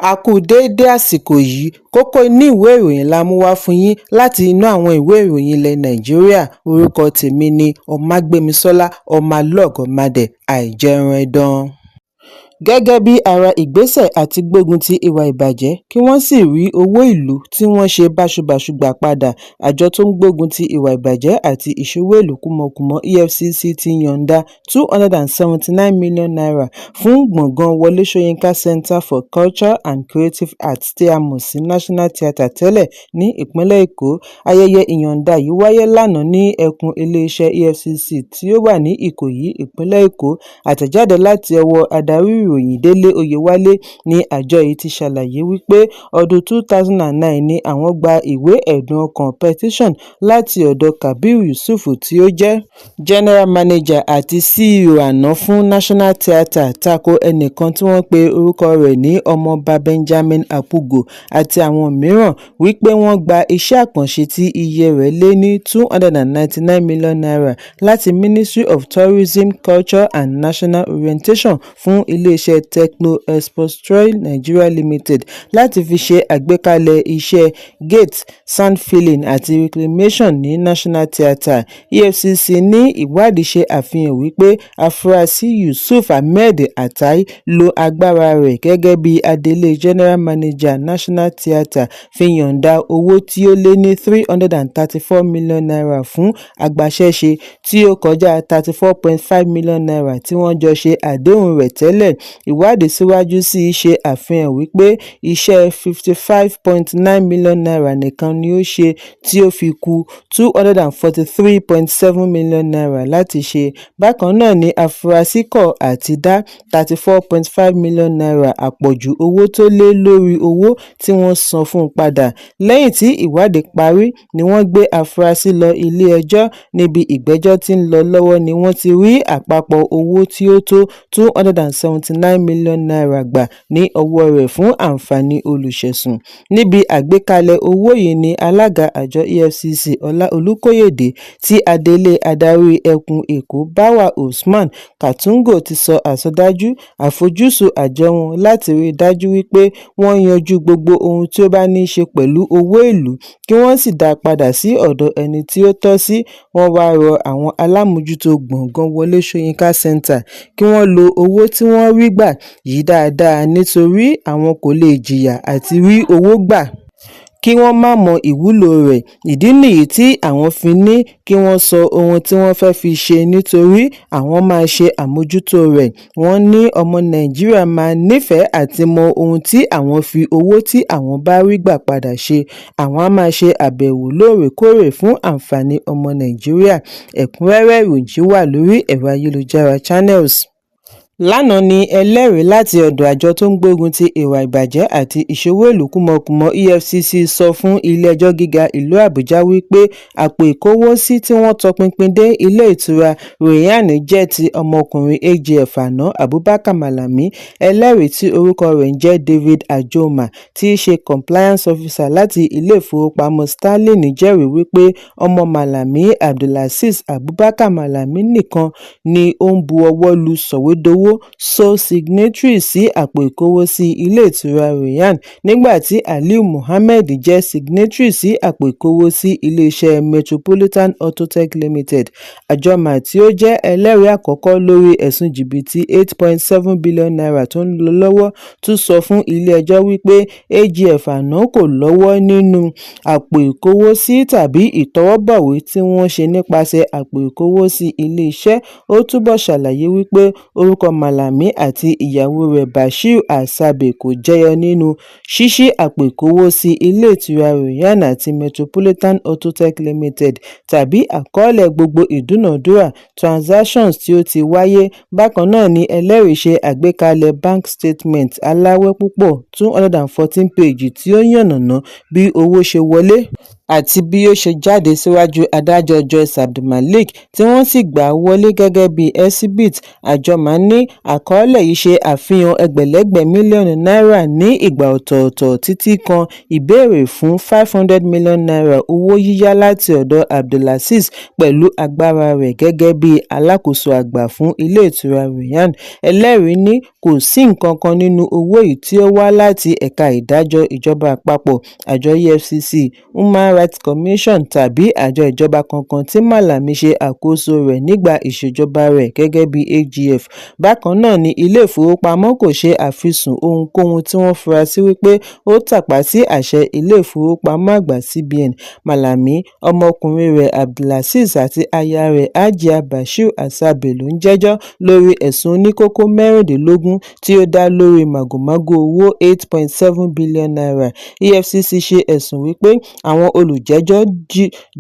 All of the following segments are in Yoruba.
A kú déédé àsìkò yìí. Kókó inú ìwé ìròyìn la mú wá fún yín láti inú àwọn ìwé ìròyìn ilẹ̀ Nàìjíríà. Orúkọ tèmi ni Ọmágbémisọ́lá Ọmọlọ́gọ̀mádé Àìjẹunẹdàn. Gẹ́gẹ́ bíi ara ìgbésẹ̀ àti gbógun ti ìwà ìbàjẹ́ kí wọ́n sì rí owó ìlú tí wọ́n ṣe báṣubàṣu gbà padà, àjọ tó ń gbógun ti ìwà ìbàjẹ́ àti ìṣowó ìlú kúmọkùmọ EFCC ti yọ̀ǹda N279 million fún gbọ̀ngàn Wọlé Sọ̀yìnkà Centre for Culture and Creative Arts tí a mọ̀ sí National Theatre tẹ́lẹ̀ ní ìpínlẹ̀ Èkó. Ayẹyẹ ìyọ̀ǹda yìí wáyé lánàá ní ẹkùn iléeṣẹ́ EFCC tí ó wà ní Ìkòyí, ìpínlẹ̀ Èkó. Àtẹ̀jáde láti ọwọ́ adarí ìròyìn Délé Oyèwálé ní àjọ yìí ti ṣàlàyé wípé ọdún 2009 ni àwọn gba ìwé ẹ̀dùn ọkàn petition láti ọ̀dọ̀ Kabir Yusuf tí ó jẹ́ General Manager àti CEO àná fún National Theatre tako ẹnìkan tí wọ́n pe orúkọ rẹ̀ ní Ọmọọba Benjamin Apugo àti àwọn mìíràn wípé wọ́n gba iṣẹ́ àkànṣe tí iye rẹ̀ lé ní N299 million láti Ministry of Tourism, Culture and National Orientation fún iléeṣẹ́ Techno Exportstroy Nigeria Limited láti fi ṣe àgbékalẹ̀ iṣẹ́ gate, sand filling àti reclamation ní National Theatre. EFCC ní ìwádìí ṣe àfihàn wípé àfúrásì Yusuf Ahmed Attai lo agbára rẹ̀ gẹ́gẹ́ bí adelé General Manager National Theatre fi yọ̀ǹda owó tí ó lé ní N334 million fún agbaṣẹ́ṣe tí ó kọjá N34.5 million tí wọ́n jọ ṣe àdéhùn rẹ̀ tẹ́lẹ̀. Ìwádìí síwájú sí i ṣe àfihàn wípé iṣẹ́ N55.9 million nìkan ni ó ṣe tí ó fi ku N243.7 million láti ṣe. Bákan náà ni àfúrásì kọ̀ àti dá N34.5 million àpọ̀jù owó tó lé lórí owó tí wọ́n san fún un padà. Lẹ́yìn tí ìwádìí parí ni wọ́n gbé àfúrásì lọ ilé-ẹjọ́ níbi ìgbẹ́jọ́ tí ń lọ lọ́wọ́ ni wọ́n ti rí àpapọ̀ owó tí ó tó N279 million gbà ní ọwọ́ rẹ̀ fún àǹfààní olùṣẹ̀sùn. Níbi àgbékalẹ̀ owó yìí ní alága àjọ EFCC Ọlá Olúkóyèdé tí adelé adarí ẹkùn Èkó Báwa Usman Katungo ti sọ àsọdájú àfojúsùn àjọ wọn láti rí i dájú wípé wọ́n yanjú gbogbo ohun tí ó bá ní í ṣe pẹ̀lú owó ìlú kí wọ́n sì dá a padà sí ọ̀dọ̀ ẹni tí ó tọ́ sí. Wọ́n wáá rọ àwọn alámòójútó gbọ̀ngàn Wọlé Sọ̀yìnkà Centre kí wọ́n lo owó tí wọ́n rí gbà yìí dáadáa nítorí àwọn kò lè jìyà àti rí owó gbà kí wọ́n má mọ ìwúlò rẹ̀. Ìdí nìyí tí àwọn fi ní kí wọ́n sọ ohun tí wọ́n fẹ́ẹ́ fi ṣe nítorí àwọn máa ṣe àmójútó rẹ̀. Wọ́n ní ọmọ Nàìjíríà máa nífẹ̀ẹ́ àti mọ ohun tí àwọn fi owó tí àwọn bá rí gbà padà ṣe. Àwọn á máa ṣe àbẹ̀wò lóòrèkóòrè fún àǹfààní ọmọ Nàìjíríà. Ẹ̀kúnrẹ́rẹ́ ìròyìn yìí wà lórí ẹ̀rọ ayélujára Channels. Lánàá ní ẹlẹ́rìí láti ọ̀dọ̀ àjọ tó ń gbógun ti ìwà ìbàjẹ́ àti ìṣowó ìlú kúmọkùmọ EFCC sọ fún ilé-ẹjọ́ gíga ìlú Àbújá wípé àpò ìkówósí tí wọ́n tọpinpin dé ilé ìtura Royal jẹ́ ti ọmọkùnrin AGF àná Abubakar Malami. Ẹlẹ́rìí tí orúkọ rẹ̀ ń jẹ́ David Ajoma tí í ṣe compliance officer láti ilé ìfowópamọ́ Sterling jẹ́rìí wípé ọmọ Malami, Abdulazeez Abubakar Malami nìkan ni ó ń bu ọwọ́ lu sọ̀wédowó sole signatory sí àpò ìkówósí ilé ìtura Royal nígbà tí Aliu Mohammed jẹ́ signatory sí àpò ìkówósí iléeṣẹ́ Metropolitan Autotech Limited. Ajoma tí ó jẹ́ ẹlẹ́rìí àkọ́kọ́ lórí ẹ̀sùn jìbìtì N8.7 billion tó ń lọ lọ́wọ́ tún sọ fún ilé-ẹjọ́ wípé AGF àná kò lọ́wọ́ nínú àpò ìkówósí tàbí ìtọwọ́bọ̀wé tí wọ́n ṣe nípasẹ̀ àpò ìkówósí iléeṣẹ́. Ó túbọ̀ ṣàlàyé wípé orúkọ Malami àti ìyàwó rẹ̀ Bashir Alsabe kò jẹyọ nínú ṣíṣí àpò ìkówósí ilé ìtura Royal àti Metropolitan Autotech Limited tàbí àkọọ́lẹ̀ gbogbo ìdúnàádúrà transactions tí ó ti wáyé. Bákan náà ni ẹlẹ́rìí ṣe àgbékalẹ̀ bank statement aláwẹ́ púpọ̀ 214 page tí ó yànnàná bí owó ṣe wọlé. Àti bí ó ṣe jáde síwájú adájọ́ Joyce Abdulmalik tí wọ́n sì gbà á wọlé gẹ́gẹ́ bíi ẹsíbíìtì. Àjọmá ní àkọọ́lẹ̀ yìí ṣe àfihàn ẹgbẹ̀lẹ́gbẹ̀ mílíọ̀nù náírà ní ìgbà ọ̀tọ̀ọ̀tọ̀ títí kan ìbéèrè fún ₦500 million owó yíyá láti ọ̀dọ̀ Abdulazeez pẹ̀lú agbára rẹ̀ gẹ́gẹ́ bí alákòóso àgbà fún ilé ìtura Royan. Ẹlẹ́rìí ní kò sí nǹkankan nínú owó yìí tí ó wá láti ẹ̀ka ìdájọ́ ìjọba àpapọ̀, àjọ EFCC, Human Rights Commission tàbí àjọ ìjọba kankan tí Malami ṣe àkóso rẹ̀ nígbà ìṣèjọba rẹ̀ gẹ́gẹ́ bí AGF. Bákan náà ni ilé ìfowópamọ́ kò ṣe àfisùn ohunkóhun tí wọ́n fura sí wípé ó tàpá sí àṣẹ ilé ìfowópamọ́ àgbà CBN. Malami, ọmọkùnrin rẹ̀ Abdulazeez àti aya rẹ̀ Hajia Bashir Asabe ló ń jẹ́jọ́ lórí ẹ̀sùn oníkókó 16 tí ó dá lórí màgòmágó owó ₦8.7 billion. EFCC ṣe ẹ̀sùn wípé àwọn olùjẹ́jọ́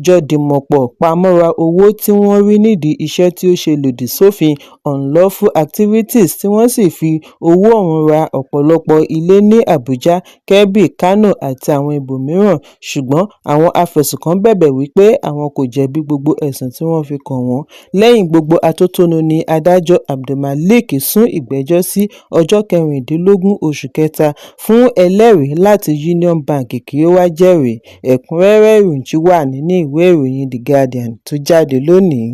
jọ dìmọ̀pọ̀ pamọ́ra owó tí wọ́n rí nídìí iṣẹ́ tí ó ṣe lòdì sófin (unlawful activities) tí wọ́n sì fi owó ọ̀hún ra ọ̀pọ̀lọpọ̀ ilé ní Àbújá, Kebbi, Kano àti àwọn ibòmíràn. Ṣùgbọ́n àwọn afẹ̀sùnkàn bẹ̀bẹ̀ wípé àwọn kò jẹ̀bi gbogbo ẹ̀sùn tí wọ́n fi kàn wọ́n. Lẹ́yìn gbogbo atótónu ní adájọ́ Abdulmalik sún ìgbẹ́jọ́ sí ọjọ́ 16 oṣù kẹta fún ẹlẹ́rìí láti Union Bank kí ó wá jẹ́rìí. Ẹ̀kúnrẹ́rẹ́ ìròyìn wà nínú ìwé ìròyìn The Guardian tó jáde lónìí.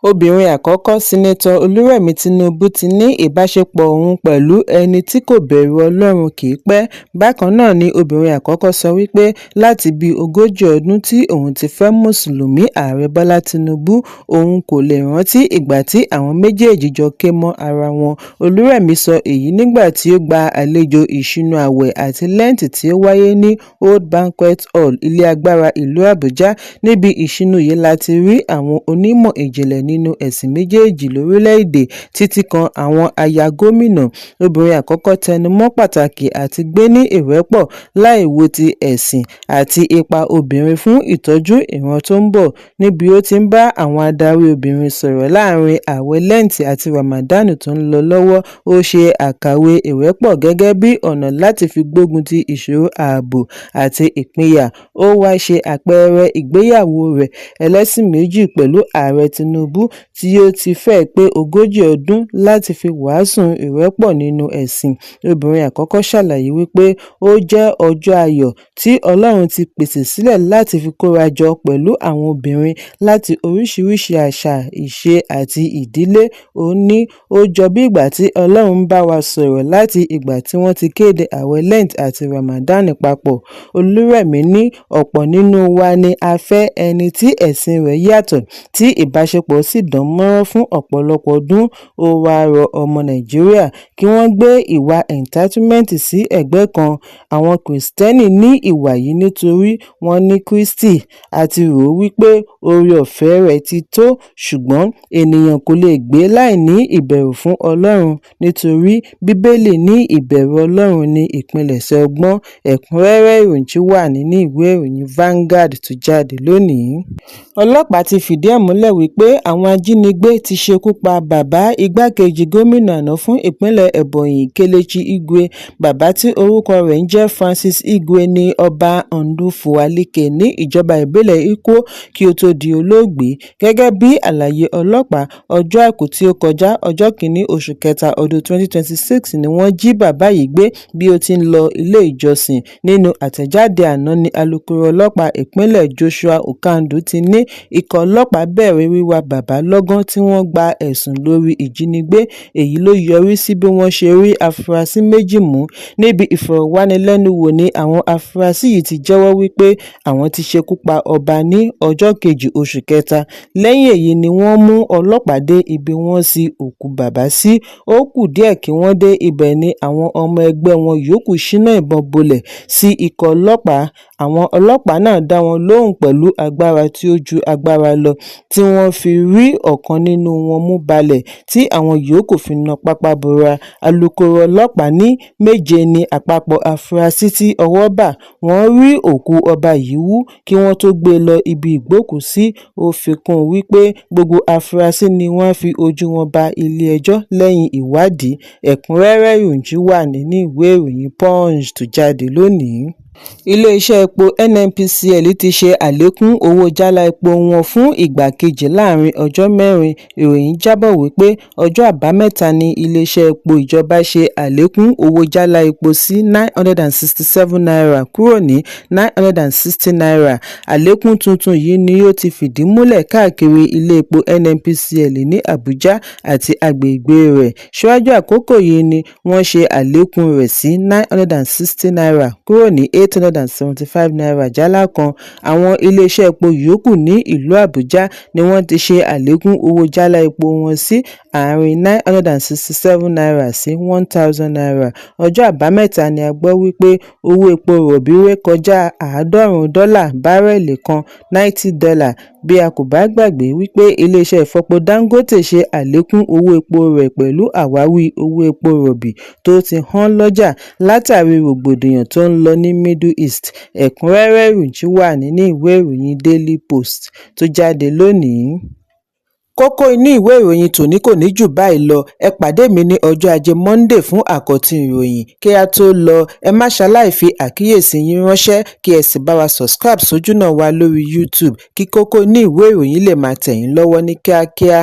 Obìnrin àkọ́kọ́, Senator Olúrẹ̀mí Tinubu ti ní ìbáṣepọ̀ òun pẹ̀lú ẹni tí kò bẹ̀rù Ọlọ́run kì í pẹ́. Bákan náà ni obìnrin àkọ́kọ́ sọ wípé láti bíi 40 ọdún tí òun ti fẹ́ Mùsùlùmí Ààrẹ Bọ́lá Tinubu, òun kò lè rántí ìgbà tí àwọn méjèèjì jọ ké mọ́ ara wọn. Olúrẹ̀mí sọ èyí nígbà tí ó gba àlejò ìṣínu ààwẹ̀ àti Lẹ́ǹtì tí ó wáyé ní Old Banquet Hall, Ilé Agbára ìlú Àbújá. Níbi ìṣínu yìí la ti rí àwọn onímọ̀ ìjìnlẹ̀ nínú ẹ̀sìn méjèèjì lórílẹ̀-èdè títí kan àwọn aya gómìnà. Obìnrin àkọ́kọ́ tẹnumọ́ pàtàkì àti gbé ní ìrẹ́pọ̀ láì wo ti ẹ̀sìn àti ipa obìnrin fún ìtọ́jú ìran tó ń bọ̀. Níbi ó ti ń bá àwọn adarí obìnrin sọ̀rọ̀ láàrin ààwẹ̀ Lẹ́ǹtì àti Ramadan tó ń lọ lọ́wọ́, ó ṣe àkàwé ìrẹ́pọ̀ gẹ́gẹ́ bí ọ̀nà láti fi gbógun ti ìṣòro ààbò àti ìpínyà. Ó wá ṣe àpẹẹrẹ ìgbéyàwó rẹ̀ ẹlẹ́sìn méjì pẹ̀lú Ààrẹ Tinubu tí ó ti fẹ́ẹ̀ pé 40 ọdún láti fi wàásù ìrẹ́pọ̀ nínú ẹ̀sìn. Obìnrin àkọ́kọ́ ṣàlàyé wípé ó jẹ́ ọjọ́ ayọ̀ tí Ọlọ́run ti pèsè sílẹ̀ láti fi kórajọ pẹ̀lú àwọn obìnrin láti oríṣiríṣi àṣà, ìṣe àti ìdílé. Ó ní ó jọ bí ìgbà tí Ọlọ́run ń bá wa sọ̀rọ̀ láti ìgbà tí wọ́n ti kéde ààwẹ̀ Lent àti Ramadan papọ̀. Olúrẹ̀mí ní ọ̀pọ̀ nínú wa ni a fẹ́ ẹni tí ẹ̀sìn rẹ̀ yàtọ̀ tí ìbáṣepọ̀ sì dán mọ́rán fún ọ̀pọ̀lọpọ̀ ọdún. Ó wáá rọ ọmọ Nàìjíríà kí wọ́n gbé ìwà entitlement sí ẹ̀gbẹ́ kan. Àwọn Kìrìsìtẹ́nì ní ìwà yìí nítorí wọ́n ní Kristi, a ti rò wípé oore-ọ̀fẹ́ rẹ̀ ti tó, ṣùgbọ́n ènìyàn kò lè gbé láì ní ìbẹ̀rù fún Ọlọ́run nítorí Bíbélì ní ìbẹ̀rù Ọlọ́run ní ìpilẹ̀ṣẹ̀ ọgbọ́n. Ẹ̀kúnrẹ́rẹ́ ìròyìn wà nínú ìwé ìròyìn Vanguard tó jáde lónìí. Ọlọ́pàá ti fìdí ẹ̀ múlẹ̀ wípé àwọn ajínigbé ti ṣekú pa bàbá igbákejì gómìnà àná fún ìpínlẹ̀ Ebonyi, Kelechi Igwe. Bàbá tí orúkọ rẹ̀ ń jẹ́ Francis Igwe ní ọba Ndufu-Alike ní ìjọba ìbílẹ̀ Ikwo kí ó tó di olóògbé. Gẹ́gẹ́ bí àlàyé ọlọ́pàá, ọjọ́ Àìkú tí ó kọjá, ọjọ́ kìíní oṣù kẹta ọdún 2026 ni wọ́n jí bàbá yìí gbé bí ó ti ń lọ ilé ìjọsìn. Nínú àtẹ̀jáde àná ní alūkkóró ọlọ́pàá ìpínlẹ̀ Joshua Ukandu ti ní ikọ̀ ọlọ́pàá bẹ̀rẹ̀ wíwá bàbá lọ́gán tí wọ́n gba ẹ̀sùn lórí ìjínigbé. Èyí ló yọrí sí bí wọ́n ṣe rí afurasí méjì mú. Níbi ìfọ̀rọ̀wánilẹ́nuwò ní àwọn afurasí yìí ti jẹ́wọ́ wípé àwọn ti ṣekú pa ọba ní ọjọ́ kejì oṣù kẹta. Lẹ́yìn èyí ni wọ́n mú ọlọ́pàá dé ibi wọ́n sin òkú bàbá sí. Ó kù díẹ̀ kí wọ́n dé ibẹ̀ ni àwọn ọmọ ẹgbẹ́ wọn yòókù ṣínà ìbọn bolẹ̀ sí ikọ̀ ọlọ́pàá. Àwọn ọlọ́pàá náà dá wọn lóhùn pẹ̀lú agbára tí ó ju agbára lọ tí wọ́n fi rí ọ̀kan nínú wọn mú balẹ̀ tí àwọn yòókù fi na pápá bora. Alūkkóró ọlọ́pàá ní méje ní àpapọ̀ afurasí tí ọwọ́ bá. Wọ́n rí òkú ọba yìí hú kí wọ́n tóó gbé e lọ ibi ìgbókùú-sí. Ó fi kún un wípé gbogbo afurasí ni wọ́n á fi ojú wọn bá ilé-ẹjọ́ lẹ́yìn ìwádìí. Ẹ̀kúnrẹ́rẹ́ ìròyìn wà nínú ìwé ìròyìn Punch tó jáde lónìí. Ilé-iṣẹ́ epo NNPCL ti ṣe àlékún owó jálá epo wọn fún ìgbà kejì láàrin ọjọ́ mẹ́rin. Ìròyìn jábọ̀ wípé ọjọ́ àbámẹ́ta ní iléeṣẹ́ epo ìjọba ṣe àlékún owó jálá epo sí ₦967 kúrò ní ₦960. Àlékún tuntun yìí ni ó ti fìdí múlẹ̀ káàkiri ilé epo NNPCL ní Abuja àti agbègbè rẹ̀. Ṣíwájú àkókò yìí ni wọ́n ṣe àlékún rẹ̀ sí ₦960 kúrò ní ₦875 jálá kan. Àwọn iléeṣẹ́ epo yòókù ní ìlú Àbújá ni wọ́n ti ṣe àlékún owó jálá epo wọn sí àárín ₦967 sí ₦1,000. Ọjọ́ àbámẹ́ta ni a gbọ́ wípé owó epo rọ̀bì ré kọjá àádọ́rùn-ún dọ́là bárẹ́ẹ̀lì kan, $90. Bí a kò bá gbàgbé wípé iléeṣẹ́ ìfọpo Dangote ṣe àlékún owó epo rẹ̀ pẹ̀lú àwáwí owó epo rọ̀bì tó ti hán lọ́jà látàrí rògbòdìyàn tó ń lọ ní Middle East. Ẹ̀kúnrẹ́rẹ́ ìròyìn wà nínú ìwé ìròyìn Daily Post tó jáde lónìí. Kókó inú ìwé ìròyìn tòní kò ní jù báyìí lọ. Ẹ pàdé mi ní ọjọ́ Ajé Monday fún àkọ́tún ìròyìn. Kí a tó lọ, ẹ má ṣaláì fi àkíyèsí yín ránṣẹ́, kí ẹ sì bá wa subscribe sójúnà wa lórí YouTube kí kókó inú ìwé ìròyìn lè máa tẹ̀ yín lọ́wọ́ ní kíákíá.